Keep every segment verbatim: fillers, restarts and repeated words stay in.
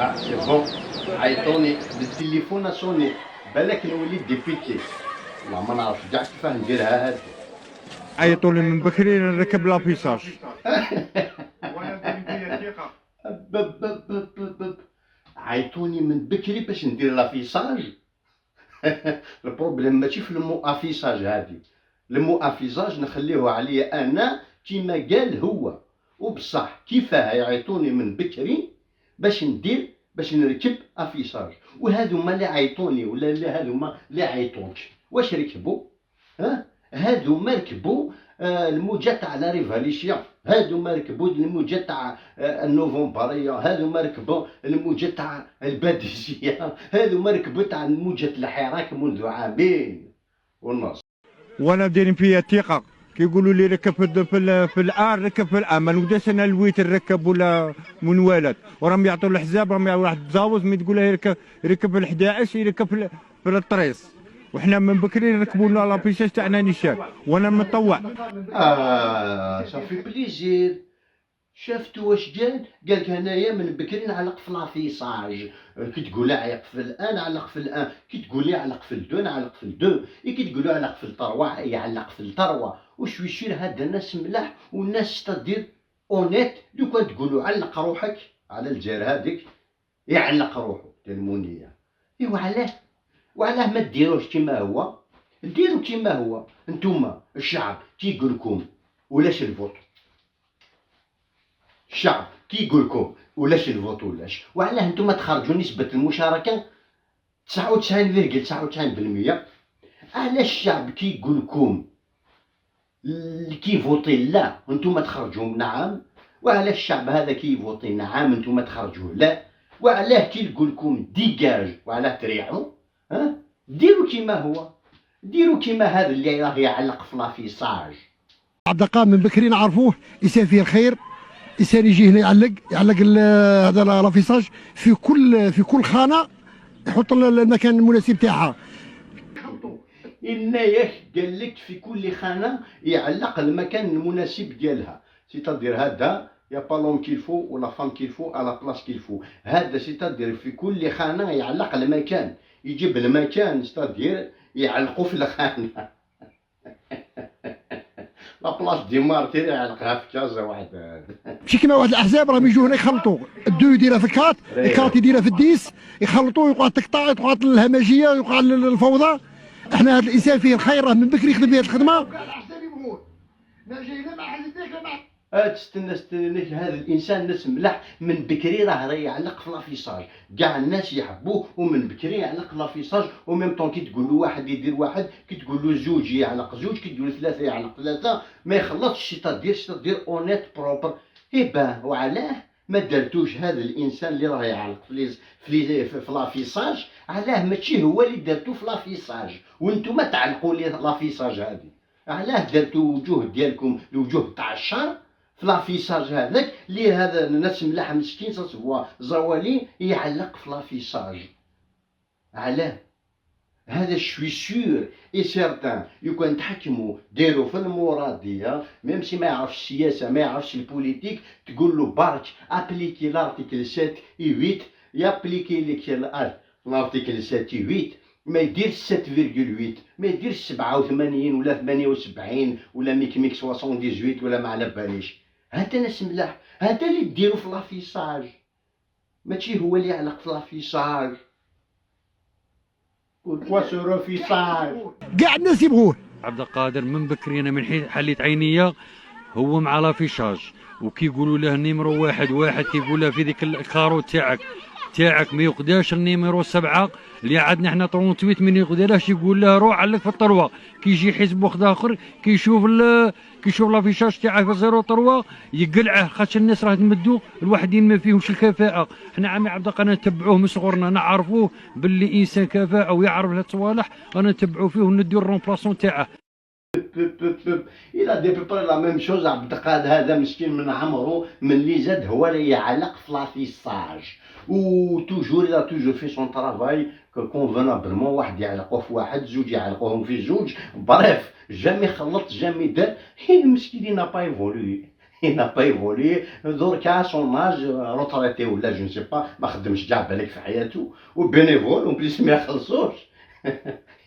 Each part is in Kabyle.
Ah, c'est bon. عيطوني، le téléphone a sonné. بالك نولي député. والله ما نعرف كاع كيفاه نديرها هادي. عيطولي من بكري نركب l'affichage. عيطوني من بكري باش ندير l'affichage. Le problème ماشي في le mot affichage هادي. Le mot affichage نخليه عليا انا كيما قال هو. وبصح كيفاه يعيطوني من بكري باش ندير، باش نركب affichage؟ وهذوما اللي عيطوني ولا اللي هذوما اللي عيطوك، واش ركبوا؟ ها؟ هذوما ركبوا، آه، الموجة تاع la révolution، هذوما ركبوا الموجة تاع، آه، النوفمبرية، هذوما ركبوا الموجة تاع الباديسية، هذوما ركبوا تاع الموجة الحراك منذ عامين ونص. وانا دايرين فيا ثقه، كيقولوا لي ركب في الد- في, ال- في الار، ركب في الار، ما نقدرش انا الويت نركب ولا منوالات، وراهم يعطوا الحزاب، راهم يعطوا واحد الزاوز، مي تقول له يركب، يركب في ال11، يركب في, ال- في الطريس. وحنا من بكري نركبوا لنا l'affichage تاعنا نيشان، وانا متطوع. اه، ça fait plaisir. شفتوا واش قال؟ قال لك: انايا من بكري نعلق في l'affichage. كي تقول لي عيق في الان، علق في الان. كي تقول لي علق في الدو، نعلق في الدو. إي كي تقولوا علق في التروا، يعلق في التروا. وشوي شير هاد الناس ملاح، والناس c'est-à-dire honnête. لو كان تقولوا علق روحك على الجزائر هذيك، يعلق روحه تلمونية. ايوا علاه؟ وعلاه ما ديروش كيما هو؟ ديروا كيما هو. نتوما الشعب كي يقول لكم ولاش الفوت، الشعب كي يقول لكم ولاش الفوت ولاش، وعلاه نتوما تخرجوا نسبة المشاركة تسعة وتسعين فيرغل تسعة وتسعين بالمية؟ علاش الشعب كي يقول لكم اللي كيفوتي لا، وانتم تخرجوا نعم؟ وعلاه الشعب هذا كيفوتي نعم، انتم تخرجوا لا؟ وعلاه كي يقول لكم ديجاج، وعلاه تريحوا؟ ها؟ ديروا كيما هو، ديروا كيما هذا اللي راه يعلق في l'affichage. عبد القادر من بكري نعرفوه، انسان فيه الخير، انسان يجي هنا يعلق، يعلق ال- هذا ال- l'affichage في كل، في كل خانه، يحط ال- المكان المناسب تاعها. إناياك قال لك في كل خانة يعلق المكان المناسب ديالها، c'est-à-dire هذا y a pas l'homme qu'il faut ولا femme qu'il faut à la place qu'il faut. هذا c'est-à-dire في كل خانة يعلق المكان، يجيب المكان c'est-à-dire يعلقوا في الخانة. La place des martyrs يعلقها في كازا واحد. ماشي كيما واحد الاحزاب راهم يجوا هنا يخلطوا، الدو يديرها في الكات، الكات يديرها في ال10، يخلطوا، يقعد تقطع، يقعد الهمجيه، يقعد الفوضى. احنا هذا الانسان فيه الخير، راه من بكري يخدم في هذه الخدمه. آه، تستنى، تستنى، هذا الانسان ناس ملاح من بكري، راه راه يعلق في l'affichage. كاع الناس يحبوه، ومن بكري يعلق في l'affichage. و même temps كي تقول له واحد يدير واحد، كي تقول له زوج يعلق زوج، كي تقول له ثلاثه يعلق ثلاثه، ما يخلطش، c'est-à-dire c'est-à-dire honnête propre. اي باه، وعلاه ما درتوش هذا الانسان اللي راه يعلق في les في les في l'affichage؟ علاه ماشي هو اللي درتو في l'affichage وانتم تعلقوا لي l'affichage هذه؟ علاه درتو وجوه ديالكم الوجوه تاع الشر في l'affichage هذاك اللي هذا الناس ملاح مسكين ça se voit زوالي يعلق في l'affichage؟ علاه؟ هذا je suis sûr et certain، لو كان تحكموا ديروا في المرادية، même si ما يعرفش السياسة، ما يعرفش البوليتيك، تقول له برك appliquer l'article sept et huit، يابليكي لك l'article sept et huit، ما يديرش sept virgule huit، ما يديرش سبعة وثمانين ولا ثمانية وسبعين ولا ميك ميك soixante-dix-huit ولا ما على باليش. هذا ناس ملاح، هذا اللي ديروا في l'affichage، ماشي هو اللي يعلق في l'affichage. Pourquoi ce l'affichage؟ كاع الناس يبغوه. عبد القادر من بكري، انا من حين حليت عينيا هو مع l'affichage، وكيقولوا له النيمرو واحد واحد، كيقول له في ذيك الكارو تاعك، تاعك ما يقداش النيمرو سبعة اللي عندنا حنا trente-huit، ما يقدرش، يقول له روح علق في التروا. كيجي حزب واحد اخر كيشوف ال- كيشوف l'affichage تاعه في zéro trois يقلعه، خاطر الناس راه تمدوا الوحدين ما فيهمش الكفاءه. حنا عمي عبد القادر نتبعوه من صغرنا، نعرفوه باللي انسان كفاءه ويعرف الصوالح، رانا نتبعوا فيه ونديو le remplaçant تاعه. Il a dit à peu près la même chose. عبد القادر هذا مسكين من عمره، من اللي زاد هو اللي يعلق في l'affichage، و toujours il a toujours fait son travail convenablement. واحد يعلقوه في واحد، زوج يعلقوهم في زوج، bref jamais خلط، jamais دار. هي مسكين il n'a pas évolué. Il n'a pas évolué. Donc, à son âge, retraité ou là, je ne sais pas, ما خدمش كاع بالك في حياته, ou bénévole, en plus, ما يخلصوش.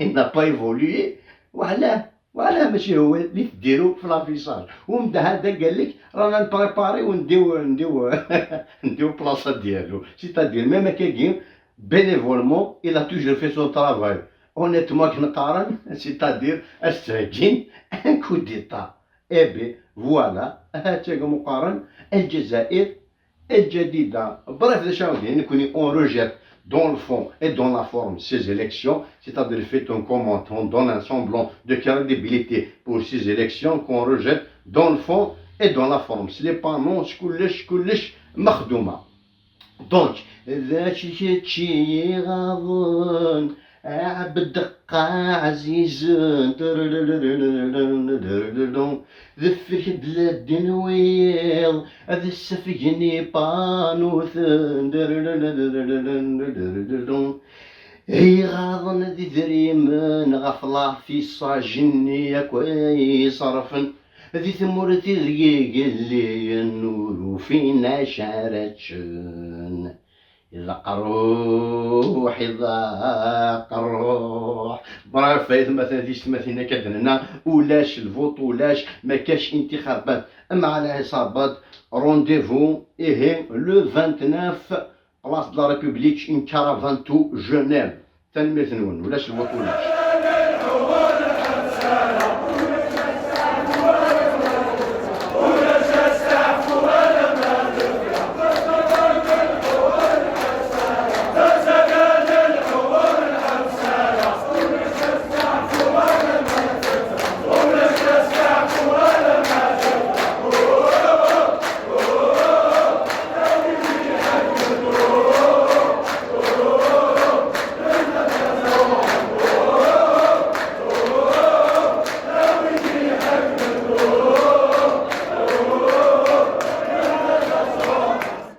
Il n'a pas évolué. وعلاه؟ وعلاه ماشي هو اللي تديرو في l'affichage؟ ومن هذا قال لك: رانا نبريباري ونديو، نديو، نديو بلاصه ديالو. C'est-à-dire, même كاكين, bénévolement, il a toujours fait son travail. Honnêtement, كي نقارن, c'est-à-dire, استهجين un coup d'État. Eh bien, voilà, هاتاك مقارن الجزائر الجديدة. Bref, les gens, nous, on rejette dans le fond et dans la forme ces élections, c'est-à-dire, fait un commentaire, on donne un semblant de crédibilité pour ces élections qu'on rejette dans le fond et dans la forme. C'est les panneaux, كلش، كلش مخدومة. Donc, d acu kečč i ɣaḍen, a Ɛebdeqqa ɛzizen, deffir-k d la ddin wiyiḍ, ad ssafgen ipanuten, iɣaḍen d idrimen ɣef l'affichage-nni akk ay ṣerfen, di tmurt ideg i gelliyen ur ufin acu ara ččen. Iḍaq ṛṛuḥ, iḍaq ṛṛuḥ. Bref, ay atmaten, tiyessetmatin, akka d-nenna, ulac lvuṭ, ulac, ma kac intixabat. Ama ɛla ḥisab, rendez-vous, ihi, le vingt-neuf, place de la République, une caravane to Genève. Tanemmirt-nwen, ulac lvuṭ, ulac.